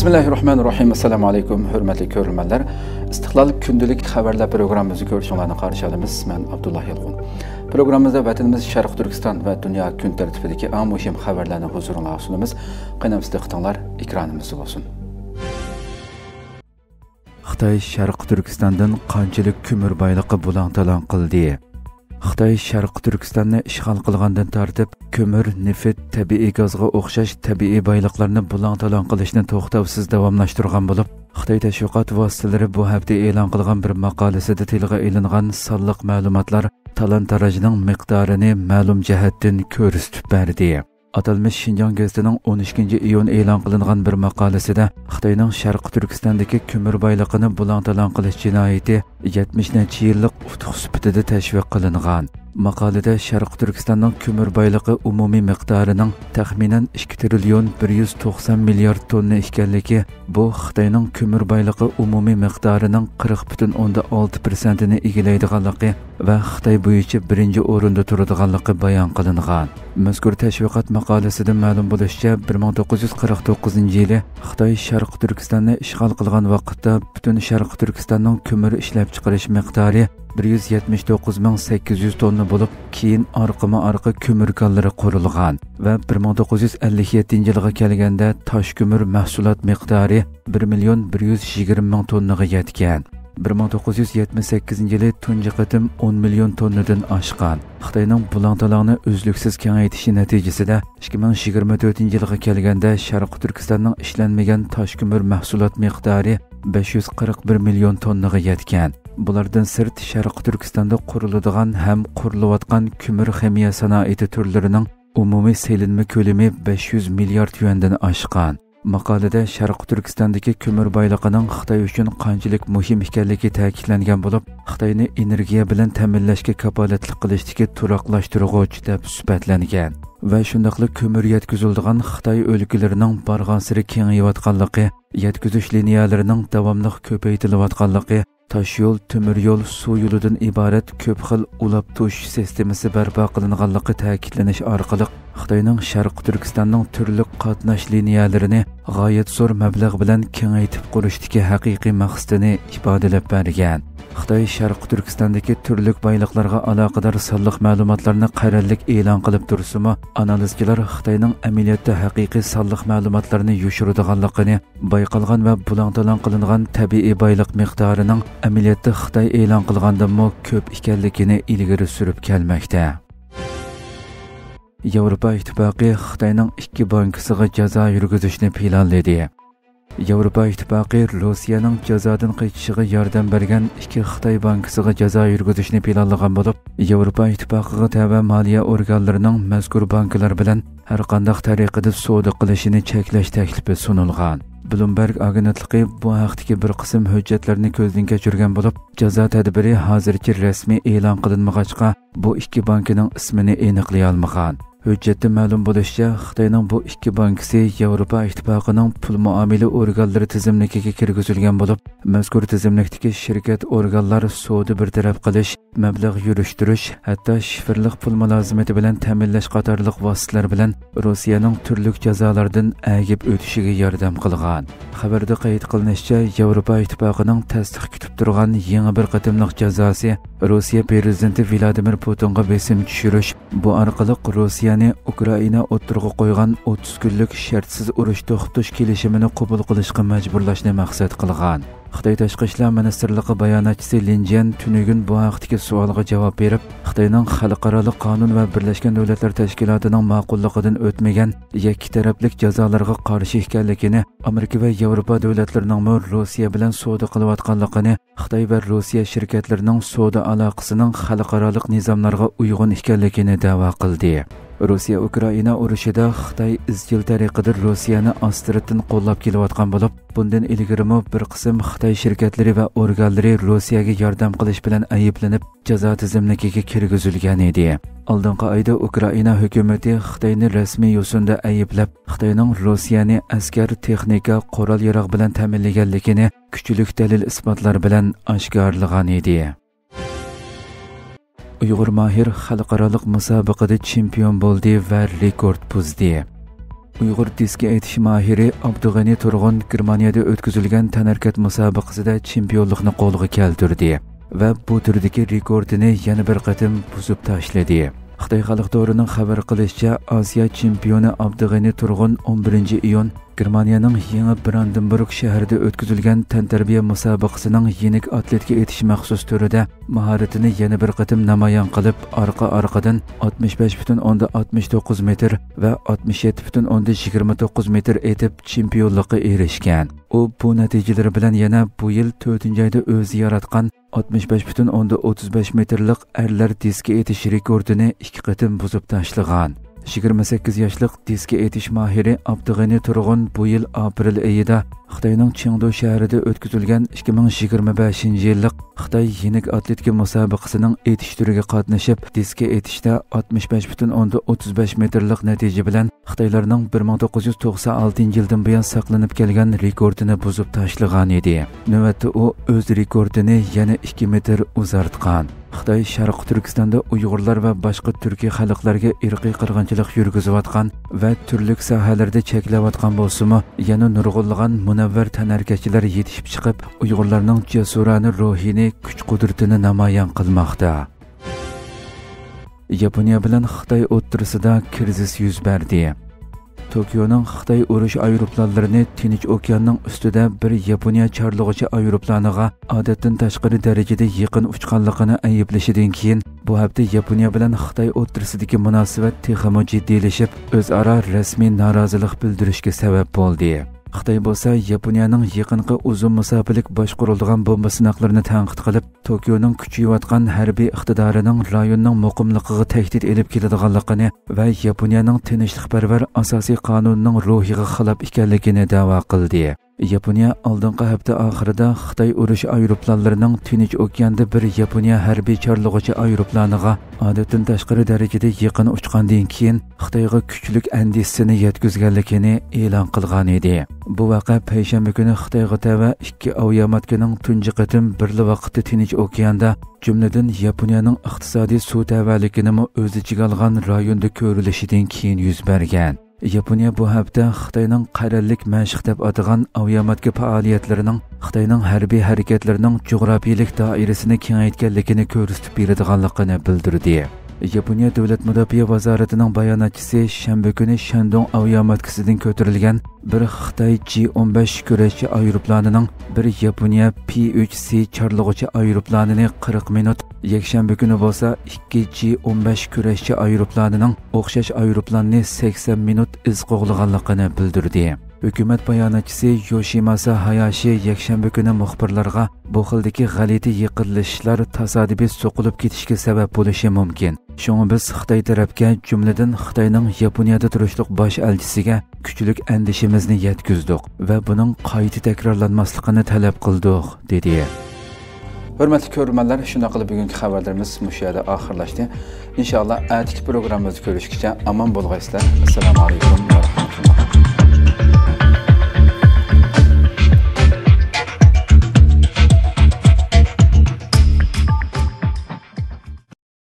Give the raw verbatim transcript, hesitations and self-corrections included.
بىسمىللاھىررەھمانىررەھىم. ئەسسالامۇ ئەلەيكۇم، ھۆرمەتلىك كۆرۈرمەنلەر. ئىستىقلال كۈندىلىك خەۋەرلەر پروگراممىمىزنى كۆرۈشۈڭلارنى قارشى ئالىمىز. مەن ئابدۇللا يالقۇن. پروگراممىمىزدا ۋەتىنىمىز شەرقىي تۈركىستان ۋە دۇنيا كۈن تەرتىپىدىكى ئەڭ مۇھىم خەۋەرلەرنى ھۇزۇرۇڭلارغا سۇنىمىز. قېنى، دىققىتىڭلار ئېكرانىمىزدا بولسۇن. خىتاي شەرقىي تۈركىستاندىن قانچىلىك كۆمۈر بايلىقى بۇلاڭ-تالاڭ قىلدى؟ خىتاي شەرقىي تۈركىستاننى ئىشغال قىلغاندىن تارتىپ، كۆمۈر، نېفىت، تەبىئىي گازغا ئوخشاش تەبىئىي بايلىقلارنى بۇلاڭ-تالاڭ قىلىشنى توختاۋسىز داۋاملاشتۇرغان بولۇپ، خىتاي تەشۋىقات ۋاسىتىلىرى بۇ ھەپتە ئېلان قىلغان بىر ماقالىسىدە تىلغا ئېلىنغان سانلىق مەلۇماتلار تالان-تاراجنىڭ مىقدارىنى مەلۇم جەھەتتىن كۆرسىتىپ بەردى. ئاتالمىش شىنجاڭ گېزىتىنىڭ ئون ئىككىنچى ئىيۇن ئېلان قىلىنغان بىر ماقالىسىدە خىتاينىڭ شەرقىي تۈركىستاندىكى كۆمۈر بايلىقىنى بۇلاڭ-تالاڭ قىلىش جىنايىتى يەتمىش نەچچە يىللىق ئۇتۇق سۈپىتىدە تەشۋىق قىلىنغان. ماقالىدە شەرقىي تۈركىستاننىڭ كۆمۈر بايلىقى ئومۇمىي مىقدارىنىڭ تەخمىنەن ئىككى تىرىليون بىر يۈز توقسان مىليارد توننا ئىكەنلىكى، بۇ خىتاينىڭ كۆمۈر بايلىقى ئومۇمىي مىقدارىنىڭ قىرىق پۈتۈن ئوندىن ئالتە پىرسەنتىنى ئىگىلەيدىغانلىقى ۋە خىتاي بويىچە بىرىنچى ئورۇندا تۇرىدىغانلىقى بايان قىلىنغان. مەزكۇر تەشۋىقات ماقالىسىدىن مەلۇم بولۇشىچە، بىر مىڭ توققۇز يۈز قىرىق توققۇزىنچى يىلى خىتاي شەرقىي تۈركىستاننى ئىشغال قىلغان ۋاقىتتا پۈتۈن شەرقىي تۈركىستاننىڭ كۆمۈر ئىشلەپچىقىرىش مىقدارى بىر يۈز يەتمىش توققۇز مىڭ سەككىز يۈز توننا بولۇپ، كېيىن ئارقىمۇ ئارقا كۆمۈر كانلىرى قۇرۇلغان ۋە بىر مىڭ توققۇز يۈز ئەللىك يەتتىنچى يىلغا كەلگەندە تاش كۆمۈر مەھسۇلات مىقدارى بىر مىليون بىر يۈز يىگىرمە مىڭ توننىغا يەتكەن. بىر مىڭ توققۇز يۈز يەتمىش سەككىزىنچى يىلى تۇنجى قېتىم ئون مىليون توننىدىن ئاشقان. خىتاينىڭ بۇلاڭ-تالاڭنى ئۈزلۈكسىز كېڭەيتىشى نەتىجىسىدە، ئىككى مىڭ يىگىرمە تۆتىنچى يىلغا كەلگەندە شەرقىي تۈركىستاننىڭ ئىشلەنمىگەن تاش كۆمۈر مەھسۇلات مىقدارى بەش يۈز قىرىق بىر مىليون توننىغا يەتكەن. بۇلاردىن سىرت، شەرقىي تۈركىستاندا قۇرۇلىدىغان ھەم قۇرۇلۇۋاتقان كۆمۈر خىمىيە سانائىتى تۈرلىرىنىڭ ئومۇمىي سېلىنما كۆلىمى بەش يۈز مىليارد يۈەندىن ئاشقان. ماقالىدە شەرقىي تۈركىستاندىكى كۆمۈر بايلىقىنىڭ خىتاي ئۈچۈن قانچىلىك مۇھىم ئىكەنلىكى تەكىتلەنگەن بولۇپ، خىتاينى ئېنېرگىيە بىلەن تەمىنلەشكە كاپالەتلىك قىلىشتىكى تۇراقلاشتۇرغۇچ دەپ سۈپەتلەنگەن ۋە شۇنداقلا كۆمۈر يەتكۈزۈلىدىغان خىتاي ئۆلكىلىرىنىڭ بارغانسېرى كېڭىيىۋاتقانلىقى، يەتكۈزۈش لىنىيەلىرىنىڭ داۋاملىق كۆپەيتىلىۋاتقانلىقى، تاشيول، تۆمۈر يول، سۇ يولىدىن ئىبارەت كۆپ خىل ئۇلاپ توشۇش سىستېمىسى بەرپا قىلىنغانلىقى تەكىتلىنىش ئارقىلىق، خىتاينىڭ شەرقىي تۈركىستاننىڭ تۈرلۈك قاتناش لىنىيەلىرىنى غايەت زور مەبلەغ بىلەن كېڭەيتىپ قۇرۇشتىكى ھەقىقىي مەقسىتىنى ئىپادىلەپ بەرگەن. خىتاي شەرقىي تۈركىستاندىكى تۈرلۈك بايلىقلارغا ئالاقىدار سانلىق مەلۇماتلارنى قەرەللىك ئېلان قىلىپ تۇرسىمۇ، ئانالىزچىلار خىتاينىڭ ئەمەلىيەتتە ھەقىقىي سانلىق مەلۇماتلارنى يوشۇرىدىغانلىقىنى، بايقالغان ۋە بۇلاڭ-تالاڭ قىلىنغان تەبىئىي بايلىق مىقدارىنىڭ ئەمەلىيەتتە خىتاي ئېلان قىلغاندىنمۇ كۆپ ئىكەنلىكىنى ئىلگىرى سۈرۈپ كەلمەكتە. ياۋروپا ئىتتىپاقى خىتاينىڭ ئىككى بانكىسىغا جازا يۈرگۈزۈشنى پىلانلىدى. ياۋروپا ئىتتىپاقى روسىيەنىڭ جازادىن قېچىشىغا ياردەم بەرگەن ئىككى خىتاي بانكىسىغا جازا يۈرگۈزۈشنى پىلانلىغان بولۇپ، ياۋروپا ئىتتىپاقىغا تەۋە مالىيە ئورگانلىرىنىڭ مەزكۇر بانكىلار بىلەن ھەرقانداق تەرىقىدە سودا قىلىشىنى چەكلەش تەكلىپى سۇنۇلغان. بلومبېرگ ئاگېنتلىقى بۇ ھەقتىكى بىر قىسىم ھۆججەتلەرنى كۆزدىن كەچۈرگەن بولۇپ، جازا تەدبىرى ھازىرچە رەسمىي ئېلان قىلىنمىغاچقا، بۇ ئىككى بانكىنىڭ ئىسمىنى ئېنىقلىيالمىغان. ھۆججەتتە مەلۇم بولۇشىچە، خىتاينىڭ بۇ ئىككى بانكىسى ياۋروپا ئىتتىپاقىنىڭ پۇل مۇئامىلە ئورگانلىرى تىزىملىكىگە كىرگۈزۈلگەن بولۇپ، مەزكۇر تىزىملىكتىكى شىركەت، ئورگانلار سودا بىر تەرەپ قىلىش، مەبلەغ يۈرۈشتۈرۈش، ھەتتا شىفىرلىق پۇل مۇلازىمىتى بىلەن تەمىنلەش قاتارلىق ۋاسىتىلەر بىلەن روسىيەنىڭ تۈرلۈك جازالاردىن ئەگىپ ئۆتۈشىگە ياردەم قىلغان. خەۋەردە قەيت قىلىنىشىچە، ياۋروپا ئىتتىپاقىنىڭ تەستىق كۈتۈپ تۇرغان يېڭى بىر قېتىملىق جازاسى روسىيە پىرېزىدېنتى ۋلادىمىر پۇتىنغا بېسىم چۈشۈرۈش، بۇ ئارقىلىق روسىيەنى ئۇكرائىنا ئوتتۇرىغا قويغان ئوتتۇز كۈنلۈك شەرتسىز ئۇرۇش توختىتىش كېلىشىمىنى قوبۇل قىلىشقا مەجبۇرلاشنى مەقسەت قىلغان. خىتاي تاشقى ئىشلار مىنىستىرلىقى باياناتچىسى لىن جيەن تۈنۈگۈن بۇ ھەقتىكى سوئالغا جاۋاب بېرىپ، خىتاينىڭ خەلقئارالىق قانۇن ۋە بىرلەشكەن دۆلەتلەر تەشكىلاتىنىڭ ماقۇللۇقىدىن ئۆتمىگەن يەككە تەرەپلىك جازالارغا قارشى ئىكەنلىكىنى، ئامېرىكا ۋە ياۋروپا دۆلەتلىرىنىڭمۇ روسىيە بىلەن سودا قىلىۋاتقانلىقىنى، خىتاي ۋە روسىيە شىركەتلىرىنىڭ سودا ئالاقىسىنىڭ خەلقئارالىق نىزاملارغا ئۇيغۇن ئىكەنلىكىنى دەۋا قىلدى. روسىيە ئۇكرائىنا ئۇرۇشىدا خىتاي ئىزچىل تەرىقىدە روسىيەنى ئاستىرتىن قوللاپ كېلىۋاتقان بولۇپ، بۇندىن ئىلگىرىمۇ بىر قىسىم خىتاي شىركەتلىرى ۋە ئورگانلىرى روسىيەگە ياردەم قىلىش بىلەن ئەيىبلىنىپ، جازا تىزىملىكىگە كىرگۈزۈلگەن ئىدى. ئالدىنقى ئايدا ئۇكرائىنا ھۆكۈمىتى خىتاينى رەسمىي يوسۇندا ئەيىبلەپ، خىتاينىڭ روسىيەنى ئەسكەر، تېخنىكا، قورال-ياراغ بىلەن تەمىنلىگەنلىكىنى كۈچلۈك دەلىل-ئىسپاتلار بىلەن ئاشكارىلىغان ئىدى. ئۇيغۇر ماھىر خەلقئارالىق مۇسابىقىدە چېمپىيون بولدى ۋە رېكورت بۇزدى. ئۇيغۇر دىسكا ئېتىش ماھىرى ئابدۇغېنى تۇرغۇن گېرمانىيەدە ئۆتكۈزۈلگەن تەنھەرىكەت مۇسابىقىسىدە چېمپىيونلۇقنى قولغا كەلتۈردى ۋە بۇ تۈردىكى رېكورتىنى يەنە بىر قېتىم بۇزۇپ تاشلىدى. خىتاي خەلق تورىنىڭ خەۋەر قىلىشىچە، ئاسىيا چېمپىيونى ئابدۇغېنى تۇرغۇن ئون بىرىنچى ئىيۇن گېرمانىيەنىڭ يېڭى براندېنبۇرگ شەھىرىدە ئۆتكۈزۈلگەن تەنتەربىيە مۇسابىقىسىنىڭ يېنىك ئاتلېتىكا ئېتىش مەخسۇس تۈرىدە ماھارىتىنى يەنە بىر قېتىم نامايان قىلىپ، ئارقا-ئارقىدىن ئاتمىش بەش پۈتۈن ئوندىن ئاتمىش توققۇز مېتىر ۋە ئاتمىش يەتتە پۈتۈن ئوندىن يىگىرمە توققۇز مېتىر ئېتىپ، چېمپىيونلۇققا ئېرىشكەن. ئۇ بۇ نەتىجىلىرى بىلەن يەنە بۇ يىل تۆتىنچى ئايدا ئۆزى ياراتقان ئاتمىش بەش پۈتۈن ئوندىن ئوتتۇز بەش مېتىرلىق ئەرلەر دىسكا ئېتىش رېكورتىنى ئىككى قېتىم بۇزۇپ تاشلىغان. يىگىرمە سەككىز ياشلىق دىسكا ئېتىش ماھىرى ئابدۇغېنى تۇرغۇن بۇ يىل ئاپرېل ئېيىدا خىتاينىڭ چېڭدۇ شەھىرىدە ئۆتكۈزۈلگەن ئىككى مىڭ يىگىرمە بەشىنچى يىللىق خىتاي يېنىك ئاتلېتىكا مۇسابىقىسىنىڭ ئېتىش تۈرىگە قاتنىشىپ، دىسكا ئېتىشتا ئاتمىش بەش پۈتۈن ئوندىن ئوتتۇز بەش مېتىرلىق نەتىجە بىلەن خىتايلارنىڭ بىر مىڭ توققۇز يۈز توقسان ئالتىنچى يىلدىن بۇيان ساقلىنىپ كەلگەن رېكورتىنى بۇزۇپ تاشلىغان ئىدى. نۆۋەتتە ئۇ ئۆز رېكورتىنى يەنە ئىككى مېتىر ئۇزارتقان. خىتاي شەرقىي تۈركىستاندا ئۇيغۇرلار ۋە باشقا تۈركىي خەلقلەرگە ئىرقىي قىرغىنچىلىق يۈرگۈزۈۋاتقان ۋە تۈرلۈك ساھەلەردە چەكلەۋاتقان بولسىمۇ، يەنە نۇرغۇنلىغان مۇنەۋۋەر تەنھەرىكەتچىلەر يېتىشىپ چىقىپ، ئۇيغۇرلارنىڭ جەسۇرانە روھىنى، كۈچ-قۇدرىتىنى نامايان قىلماقتا. ياپونىيە بىلەن خىتاي ئوتتۇرىسىدا كىرىزىس يۈز بەردى. توكيونىڭ خىتاي ئۇرۇش ئايروپىلانلىرىنى تىنچ ئوكياننىڭ ئۈستىدە بىر ياپونىيە چارلىغۇچى ئايروپىلانىغا ئادەتتىن تاشقىرى دەرىجىدە يېقىن ئۇچقانلىقىنى ئەيىبلىشىدىن كېيىن، بۇ ھەپتە ياپونىيە بىلەن خىتاي ئوتتۇرىسىدىكى مۇناسىۋەت تېخىمۇ جىددىيلىشىپ، ئۆزئارا رەسمىي نارازىلىق بىلدۈرۈشكە سەۋەب بولدى. خىتاي بولسا ياپونىيەنىڭ يېقىنقى ئۇزۇن مۇساپىلىك باشقۇرۇلىدىغان بومبا سىناقلىرىنى تەنقىد قىلىپ، توكيونىڭ كۈچىيىۋاتقان ھەربىي ئىقتىدارىنىڭ رايوننىڭ مۇقىملىقىغا تەھدىت ئېلىپ كېلىدىغانلىقىنى ۋە ياپونىيەنىڭ تىنچلىقپەرۋەر ئاساسىي قانۇنىنىڭ روھىغا خىلاپ ئىكەنلىكىنى دەۋا قىلدى. ياپونىيە ئالدىنقى ھەپتە ئاخىرىدا خىتاي ئۇرۇش ئايروپىلانلىرىنىڭ تىنچ ئوكياندا بىر ياپونىيە ھەربىي چارلىغۇچى ئايروپىلانىغا ئادەتتىن تاشقىرى دەرىجىدە يېقىن ئۇچقاندىن كېيىن، خىتايغا كۈچلۈك ئەندىشىسىنى يەتكۈزگەنلىكىنى ئېلان قىلغان ئىدى. بۇ ۋەقە پەيشەنبە كۈنى خىتايغا تەۋە ئىككى ئاۋىياماتكىنىڭ تۇنجى قېتىم بىرلا ۋاقىتتا تىنچ ئوكياندا، جۈملىدىن ياپونىيەنىڭ ئىقتىسادىي سۇ تەۋەلىكىنىمۇ ئۆز ئىچىگە ئالغان رايوندا كۆرۈلۈشىدىن كېيىن يۈز بەرگەن. ياپونىيە بۇ ھەپتە خىتاينىڭ قەرەللىك مەشىق دەپ ئاتىغان ئاۋىياماتكا پائالىيەتلىرىنىڭ خىتاينىڭ ھەربىي ھەرىكەتلىرىنىڭ جۇغراپىيىلىك دائىرىسىنى كېڭەيتكەنلىكىنى كۆرسىتىپ بېرىدىغانلىقىنى بىلدۈردى. ياپونىيە دۆلەت مۇداپىئە ۋازارىتىنىڭ باياناتچىسى شەنبە كۈنى شەندۇڭ ئاۋىياماتكىسىدىن كۆتۈرۈلگەن بىر خىتاي جى ئون بەش كۈرەشچى ئايروپىلانىنىڭ بىر ياپونىيە پى ئۈچ سى چارلىغۇچى ئايروپىلانىنى قىرىق مىنۇت، يەكشەنبە كۈنى بولسا ئىككى جى ئون بەش كۈرەشچى ئايروپىلانىنىڭ ئوخشاش ئايروپىلاننى سەكسەن مىنۇت ئىز قوغلىغانلىقىنى بىلدۈردى. ھۆكۈمەت باياناتچىسى يوشىماسا ھاياشى يەكشەنبە كۈنى مۇخبىرلارغا، بۇ خىلدىكى غەلىتە يېقىنلىشىشلار تاسادىپىي سوقۇلۇپ كېتىشكە سەۋەب بولۇشى مۇمكىن. شۇڭا بىز خىتاي تەرەپكە، جۈملىدىن خىتاينىڭ ياپونىيەدە تۇرۇشلۇق باش ئەلچىسىگە كۈچلۈك ئەندىشىمىزنى يەتكۈزدۇق ۋە بۇنىڭ قايتا تەكرارلانماسلىقىنى تەلەپ قىلدۇق، دېدى. ھۆرمەتلىك كۆرۈرمەنلەر، شۇنداق قىلىپ بۈگۈنكى خەۋەرلىرىمىز مۇشۇ يەردە ئاخىرلاشتى. ئىنشائاللا، ئەتىكى پروگراممىمىزدا كۆرۈشكىچە ئامان بولغايسىلەر. ئەسسالامۇ ئەلەيكۇم ۋە رەھمەتۇللا.